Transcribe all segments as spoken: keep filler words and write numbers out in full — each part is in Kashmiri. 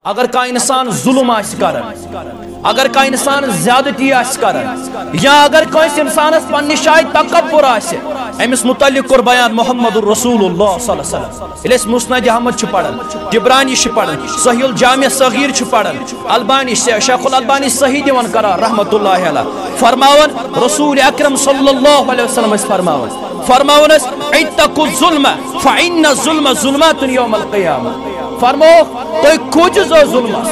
اگر کانٛہہ انسان ظلم آسہِ کران، اگر کانٛہہ انسان زیادتی آسہِ کران، یا اگر کٲنٛسہِ انسانس پننہِ جایہِ تکبر آسہِ، أمِس متعلق کوٚر بیان محمد رسول اللہ صلی اللہ علیہ وسلم۔ ییٚلہِ أسۍ مسند احمد چھِ پران، طبرانی چھِ پران، صحیح الجامع صغیر چھِ پران، البانی، شیخ الالبانی صحیح دِوان قرار رحمت اللہ علیہ، فرماوان رسول اکرم صلی اللہ علیہ وسلم ٲسۍ فرماوان، فرماوان ٲسۍ، "اتقوا الظلم فإن الظلم ظلمات یوم القیامہ۔" فرمووُکھ، "تُہۍ کھوٗژِو ظلمس،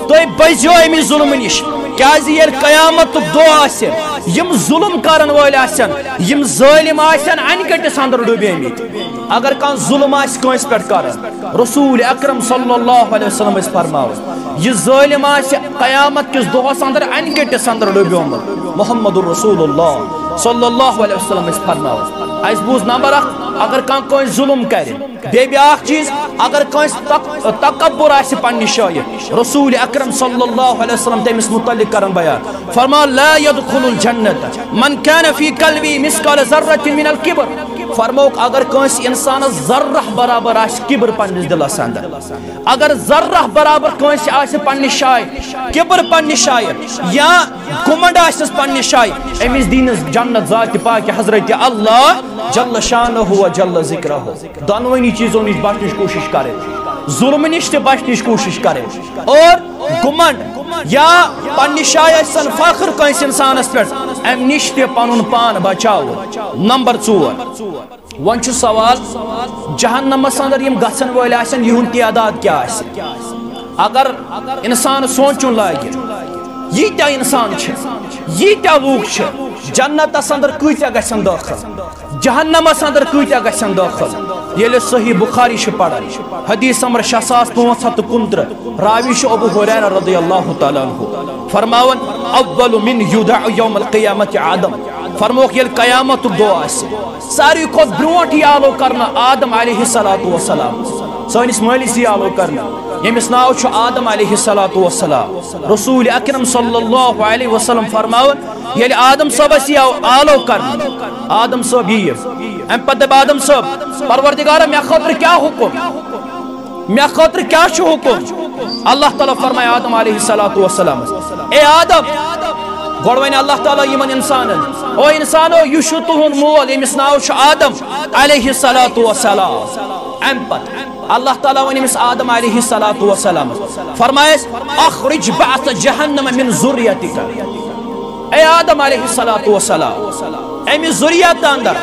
تُہۍ بٔچزیو اَمہِ ظلمہٕ نِش، کیازِ ییٚلہِ قیامتُک دۄہ آسہِ، یِم ظلم کرن وٲلۍ آسن، یِم ظٲلم آسن، انہِ گٔٹِس اندر ڈوٗبیمٕتۍ۔" اگر کانٛہہ ظلم آسہِ کٲنٛسہِ پٮ۪ٹھ کران، رسول اکرم صلی اللہ علیہ وسلم ٲسۍ فرماوان، یہِ ظٲلم آسہِ قیامت کِس دۄہس اندر انہِ گٔٹِس اندر ڈوٗبیومُت۔ محمد رسول اللہ صلی اللہ علیہ وسلم ٲسۍ فرماوان۔ اَسہِ بوٗز نمبر اکھ، اگر کانٛہہ کٲنٛسہِ ظلم کرِ، بیٚیہِ بیٛاکھ چیٖز، اگر کٲنٛسہِ تک-، تکبر آسہِ پننہِ جایہِ، رسول اکرم صلی اللہ علیہ وسلم تٔمِس متعلق کران بیان، فرمان، "لا يدخل الجنة من كان في قلبه مثقال ذرة من الكبر۔" فرمووُکھ، اگر کٲنٛسہِ انسانس ذرہ برابر آسہِ کبر پننِس دلس اندر، اگر ذرہ برابر کٲنٛسہِ آسہِ پننہِ جایہِ کبر پننہِ جایہِ، یا گمنڈ آسٮ۪س پننہِ جایہِ، أمِس دی نہٕ جنت ذاتِ پاکِ حضرت اللہ جل شانہ و جل ذکرہ۔ دۄنوٕنی چیٖزو نِش بچنٕچ کوٗشِش کرٕنۍ، ظلمہٕ نِش تہِ بچنٕچ کوٗشِش کرٕنۍ، اور گمنڈ یا پننہِ جایہِ آسٮ۪ن فخر کٲنٛسہِ انسانس پٮ۪ٹھ، امہِ نِش تہِ پنُن پان بچاوُن۔ نمبر ژور، وۄنۍ چھُ سوال، جہنمس اندر یِم گژھن وٲلۍ آسن، یِہُنٛد تعداد کیٛاہ آسہِ؟ اگر انسان سونٛچُن لاگہِ، ییٖتیٛاہ انسان چھِ، ییٖتیٛاہ لوٗکھ چھِ، جنتس اندر کۭتیٛاہ گژھن دٲخل، جہنمس اندر کۭتیٛاہ گژھن دٲخل؟ ییٚلہِ صحیح بخاری چھِ پران، حدیث نمبر شےٚ ساس پانٛژھ ہتھ تہٕ کُنترٕہ، راوی چھُ ابو ہریرہ رضی اللہ تعالیٰ عنہ، فرماوان، "اول من یودع یوم القیامت آدم۔" فرمووُکھ، ییٚلہِ قیامتُک دۄہ آسہِ، ساروی کھۄتہٕ برونٛٹھ یی آلو کرنہٕ آدم علیہ الصلوۃ والسلام۔ سٲنِس مٲلِس یی آلو کرنہٕ، ییٚمِس ناو چھُ آدم علیہ الصلوۃ والسلام۔ رسول اکرم صلی اللہ علیہ وسلم فرماوان، ییٚلہِ آدم صٲبس یی آو آلو کرنہٕ، آدم صٲب یِیہِ، امہِ پتہٕ دپہِ آدم صٲب، "پروردگارا، مےٚ خٲطرٕ کیٛاہ حُکم؟ مےٚ خٲطرٕ کیٛاہ چھُ حُکم؟" اللہ تعالیٰ فرمایہِ آدم علیہ الصلوۃ والسلامس، "اے آدم"، گۄڈٕ ونہِ اللہ تعالیٰ یِمن انسانن، "او انسانو، یہِ چھُ تُہُنٛد مول، ییٚمِس ناو چھُ آدم علیہ الصلوۃ والسلام۔" امہِ پتہٕ اللہ تعالیٰ ونہِ أمِس آدم علیہ الصلوۃ والسلامس، فرمایس، "اخرج بعث جہنم من ذریتک۔" اے آدم علیہ الصلوۃ والسلام، امہِ ذریت اندر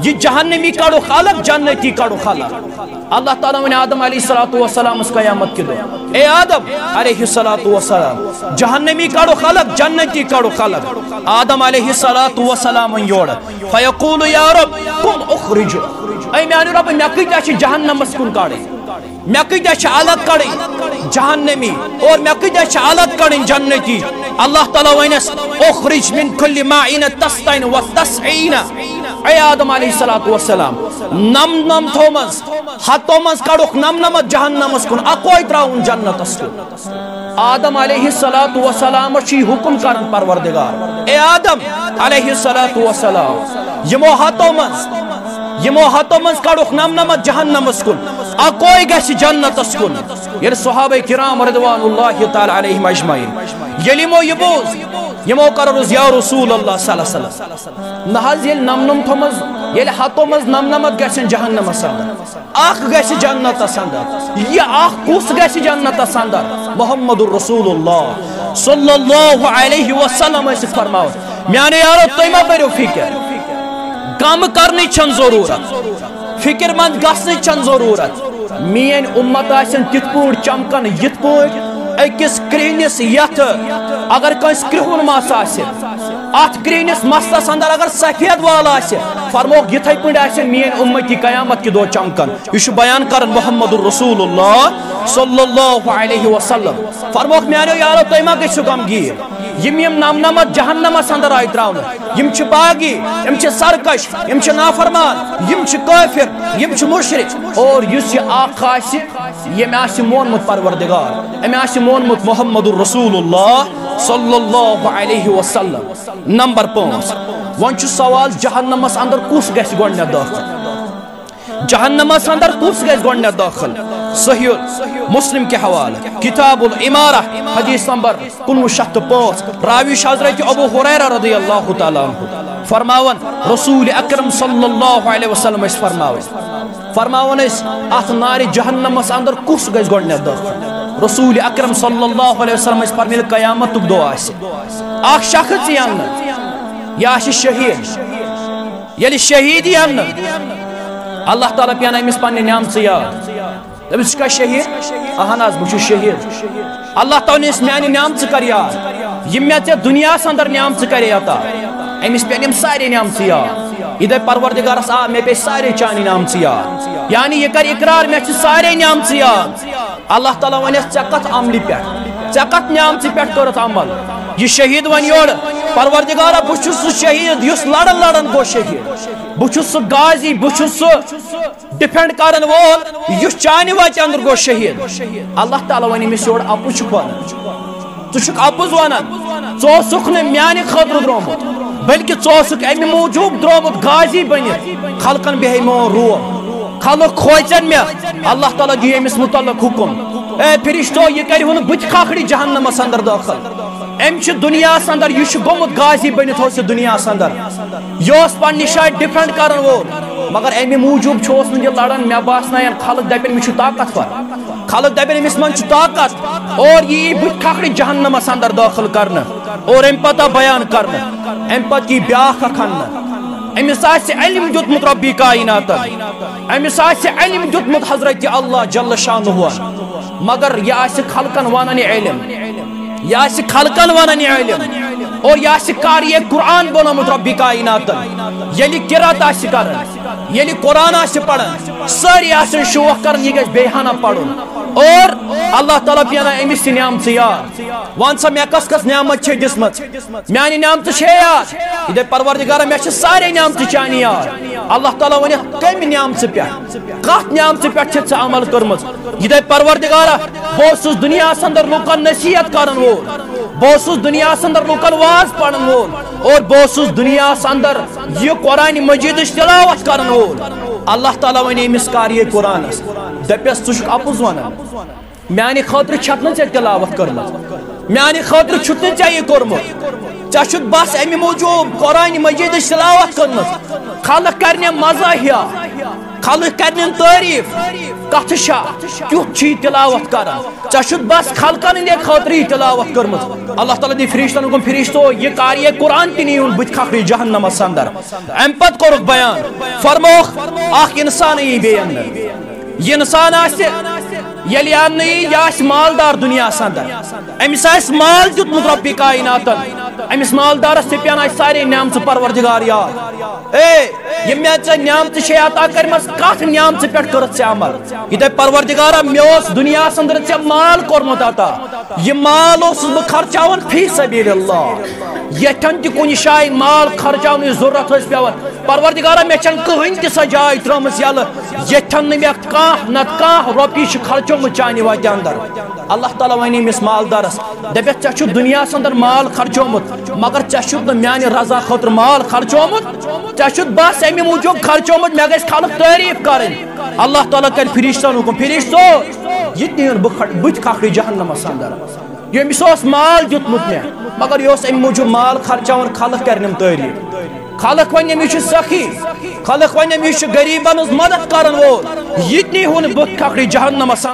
یہِ جہنمی کڑُکھ الگ، جنتی کڑُکھ الگ۔ اللہ تعالیٰ ونہِ آدم علیہ الصلوۃ والسلامس قیامت کہِ دۄہ، "اے آدم علیہ الصلوۃ والسلام، جہنمی کڑُکھ الگ، جنتی کڑُکھ الگ۔" آدم علیہ الصلوۃ والسلام ونہِ یورٕ، فیقول، "یا رب، کم اخرج؟" اے میانہِ رب، مےٚ کۭتیٛاہ چھِ جہنمس کُن کڑٕنۍ؟ مےٚ کۭتیٛاہ چھِ الگ کڑٕنۍ جہنمی اور مےٚ کۭتیٛاہ چھِ الگ کڑٕنۍ جنتی؟ اللہ تعالیٰ ونس، "اخرج من کل مائین تستین و تسعین۔" اے آدم علیہ الصلوۃ والسلام، نم نم تھو منٛز، ہتو منٛز کڑُکھ نم نمت جہنمس کُن، اکوے تراوُن جنتس کُن۔ آدم علیہ الصلوۃ والسلام چھُ یہِ حُکم کران پروردگار، اے آدم علیہ الصلوۃ والسلام، یِمو ہتو منٛز، یِمو ہتو منٛز کڑُکھ نم نمت جہنمس کُن، اکوے گژھِ جنتس کُن۔ ییٚلہِ صحابہ کرام رضوان اللہ تعالیٰ علیہم اجمعین، ییٚلہِ یِمو یہِ بوٗز، یِمو کر عرض، "یا رسول اللہ صلی اللہ علیہ وسلم، نہ حظ، ییٚلہِ نم نمتو منٛز، ییٚلہِ ہتو منٛز نم نمت گژھن جہنمس اندر، اکھ گژھِ جنتس اندر، یہِ اکھ کُس گژھِ جنتس اندر؟" محمد رسول اللہ صلی اللہ علیہ وسلم ٲسۍ فرماوان، میانیو یارو، تُہۍ مہ بٔرِو فکر، غم کرنٕچ چھنہٕ ضروٗرت، فکر مند گژھنٕچ چھنہٕ ضروٗرت۔ میٲنۍ اُمت آسن تِتھ پٲٹھۍ چمکان، یِتھ پٲٹھۍ أکِس کرٛہنِس یتھ، اگر کٲنٛسہِ کرٛہُن مس آسہِ، اتھ کرٛہنِس مسس اندر اگر سفید وال آسہِ، فرمووُکھ، یِتھے پٲٹھۍ آسن میٲنۍ اُمتی قیامت کہِ دۄہ چمکان۔ یہِ چھُ بیان کران محمد رسول اللہ صلی اللہ علیہ وسلم۔ فرمووُکھ، میانیو یارو، تُہۍ ما گٔژھِو غمگیٖن؟ یِم، یِم نمنمتھ جہنمس اندر آیہِ تراونہٕ، یِم چھِ باغی، یِم چھِ سرکش، یِم چھِ نافرمان، یِم چھِ کٲفر، یِم چھِ مشرک۔ اور یُس یہِ اکھ آسہِ، ییٚمۍ آسہِ مونمُت پروردگار، أمۍ آسہِ مونمُت محمد رسول اللہ صلی اللہ علیہ وسلم۔ نمبر پانٛژھ، وۄنۍ چھُ سوال، جہنمس اندر کُس گژھِ گۄڈٕنٮ۪تھ دٲخل؟ جہنمس اندر کُس گژھِ گۄڈٕنٮ۪تھ دٲخل؟ صحیح مسلم کے حوالے، کتاب الامارہ، حدیث نمبر کُنوُہ شیٚتھ تہٕ پانٛژھ۔ راوی چھُ حضرت ابو ہریرہ رضی اللہ تعالیٰ عنہ فرماوان، رسول اکرم صلی اللہ علیہ وسلم ٲسۍ فرماوان، فرماوان ٲسۍ، اتھ نارِ جہنمس اندر کُس گژھِ گۄڈٕنیتھ دٲخل؟ رسول اکرم صلی اللہ علیہ وسلم ٲسۍ فرماوان، ییٚلہِ قیامتُک دۄہ آسہِ، اکھ شخص یی اننہٕ، یہِ آسہِ شہید۔ ییٚلہِ شہید یی اننہٕ، اللہ تعالیٰ پیانہ أمِس پننہِ نعمژٕ یاد۔ دٔپِس، "ژٕ چھُکھا شہید؟" "اہن حظ، بہٕ چھُس شہید۔" "اللہ تعالیٰ ہن یُس میانہِ نعمژٕ کر یاد، یِم مےٚ ژےٚ دُنیاہس اندر نعمژٕ کرے عطا، أمِس پٮ۪ن یِم سارے نعمژٕ یاد۔ یہِ دپہِ پروردگارس، آ، مےٚ پے سارے چانہِ نعمژٕ یاد۔" یعنی یہِ کر اقرار، مےٚ چھِ سارے نعمژٕ یاد۔ اللہ تعالیٰ ونٮ۪س، "ژےٚ کتھ عملہِ پٮ۪ٹھ، ژےٚ کتھ نعمژٕ پٮ۪ٹھ کٔرٕتھ عمل؟" یہِ شہید ونہِ یورٕ، "پروردگارا، بہٕ چھُس سُہ شہید یُس لڑان لڑان گوٚو شہید۔ بہٕ چھُس سُہ غازی، بہٕ چھُس سُہ ڈیفینڈ کرن وول یُس چانہِ وتہِ اندر گوٚو شہید۔" اللہ تعالیٰ ونہِ أمِس یورٕ، "اپُز چھُکھ ونان، ژٕ چھُکھ اپُز ونان، ژٕ اوسُکھ نہٕ میانہِ خٲطرٕ درٛامُت، بلکہِ ژٕ اوسُکھ امہِ موٗجوٗب درٛامُت غازی بٔنِتھ، خلقن بیہے میون روب، خلق کھوژن مےٚ۔" اللہ تعالیٰ دِیہِ أمِس متعلق حکم، "اے فرشتو، یہِ کرِہُن بہٕ تہِ کھکھرِ جہنمس اندر دٲخل۔ أمۍ چھُ دُنیاہس اندر، یہِ چھُ گوٚمُت غازی بٔنِتھ اوس یہِ دُنیاہس اندر، یہِ اوس پننہِ جایہِ ڈیفینڈ کرن وول، مگر امہِ موٗجوٗب چھُ اوس نہٕ یہِ لڑان، مےٚ باسناین خلق دپن مےٚ چھُ طاقتور، خلق دپن أمِس منٛز چھُ طاقت، اور یہِ یی بہٕ تہِ کھکھرِ جہنمس اندر دٲخل کرنہٕ، اور امہِ پتہٕ آو بیان کرنہٕ، امہِ پتہٕ یی بیاکھ اکھ اننہٕ، أمِس آسہِ علم دیُتمُت ربِ کائناتن، أمِس آسہِ علم دیُتمُت حضرت اللہ جل شانہ، مگر یہِ آسہِ خلقن ونان یہِ علم، یہِ آسہِ خلقن ونان یہِ علم، اور یہِ آسہِ قاری قرآن بنومُت ربِ کائناتن۔ ییٚلہِ قرات آسہِ کران، ییٚلہِ قرآن آسہِ پران، سٲری آسن شوق کران یہِ گژھِ بیٚیہِ ہنا پرُن، اور اللہ تعالیٰ پیانہ أمِس تہِ نعمژٕ یاد۔ وَن سا، مےٚ کۄس کۄس نعمت چھے دِژمٕژ؟ میانہِ نعمتہٕ چھے یاد؟ یہِ دپہِ، پروردگارا، مےٚ چھِ سارے نعمتہٕ چانہِ یاد۔ اللہ تعالیٰ ونہِ، کمہِ نعمژٕ پٮ۪ٹھ؟ کتھ نعمژٕ پٮ۪ٹھ چھتھ ژےٚ عمل کٔرمٕژ؟ یہِ دپہِ، پروردگارا، بہٕ اوسُس دُنیاہس اندر لُکن نصیحت کرن وول، بہٕ اوسُس دُنیاہس اندر لُکن واز پرن وول، اور بہٕ اوسُس دُنیاہس اندر یہِ قرآن مجیدٕچ تلاوت کرن وول۔ اللہ تعالیٰ ونہِ أمِس قاری قرآنس، دپٮ۪س، ژٕ چھُکھ اپُز ونان، میانہِ خٲطرٕ چھتھ نہٕ ژےٚ تلاوت کٔرمٕژ، میانہِ خٲطرٕ چھُتھ نہٕ ژےٚ یہِ کوٚرمُت، ژےٚ چھُتھ بس امہِ موٗجوٗب قرآن مجیدٕچ تلاوت کٔرمٕژ، خلق کرنہِ مزاحیہ، خلق کرنہِ تعریف، کتھ چھا، کیُتھ چھُ یہِ تلاوت کران؟ ژےٚ چھُتھ بس خلقن ہٕنٛدِ خٲطرٕ یہِ تلاوت کٔرمٕژ۔ اللہ تعالیٰ دِیہِ فرشتن حکم، فرشتو، یہِ قاری قرآن تہِ نیٖہُن بہٕ تہِ کھکھرِ جہنمس اندر۔ امہِ پتہٕ کوٚرُکھ بیان، فرمووُکھ، اکھ انسان یی بیٚیہِ اندر۔ یہِ انسان آسہِ، ییٚلہِ اننہٕ یی، یہِ آسہِ مالدار دُنیاہس اندر، أمِس آسہِ مال دیُتمُت ربِ کائناتن، أمِس مالدارس تہِ پیٚن آسہِ سارے نعمژٕ پروردگار یاد۔ اے، یِم مےٚ ژےٚ نعمژٕ چھے عطا کٔرمٕژ، کتھ نعمژٕ پٮ۪ٹھ کٔرٕتھ ژےٚ عمل؟ یہِ دپہِ، پروردگارا، مےٚ اوس دُنیاہس اندر ژےٚ مال کوٚرمُت عطا، یہِ مال اوسُس بہٕ خرچاوان فی سبیل اللہ، یتھن تہِ کُنہِ جایہِ مال خرچاونٕچ ضرورت ٲس پٮ۪وان، پروردگارا، مےٚ چھنہٕ کٕہٕنۍ تہِ سۄ جاے ترٲومٕژ یَلہٕ، ییٚتھٮ۪ن نہٕ مےٚ کانٛہہ نتہٕ کانٛہہ رۄپیہِ چھِ خرچومُت چانہِ وتہِ اندر۔ اللہ تعالیٰ ونہِ أمِس مالدارس، دپٮ۪س، ژےٚ چھُتھ دُنیاہس اندر مال خرچومُت، مگر ژےٚ چھُتھ نہٕ میانہِ رضا خٲطرٕ مال خرچومُت، ژےٚ چھُتھ بس امہِ موٗجوٗب خرچومُت، مےٚ گژھِ خلق تعریف کرٕنۍ۔ اللہ تعالیٰ کرِ فرشتن حکم، فرشتو، یہِ تہِ نیٖہُن بہٕ کھڑ-، بہٕ تہِ کھکھرِ جہنمس اندر۔ ییٚمِس اوس مال دیُتمُت مےٚ، مگر یہِ اوس امہِ موٗجوٗب مال خرچاوان، خلق کرنم تعریف۔ خلق ونن، یہِ چھُ سخی، خلق ونن، یہِ چھُ غریبن ہٕنٛز مدد کرن وول۔ یہِ تہِ نیٖہُن بہٕ کھکھرِ جہنمس۔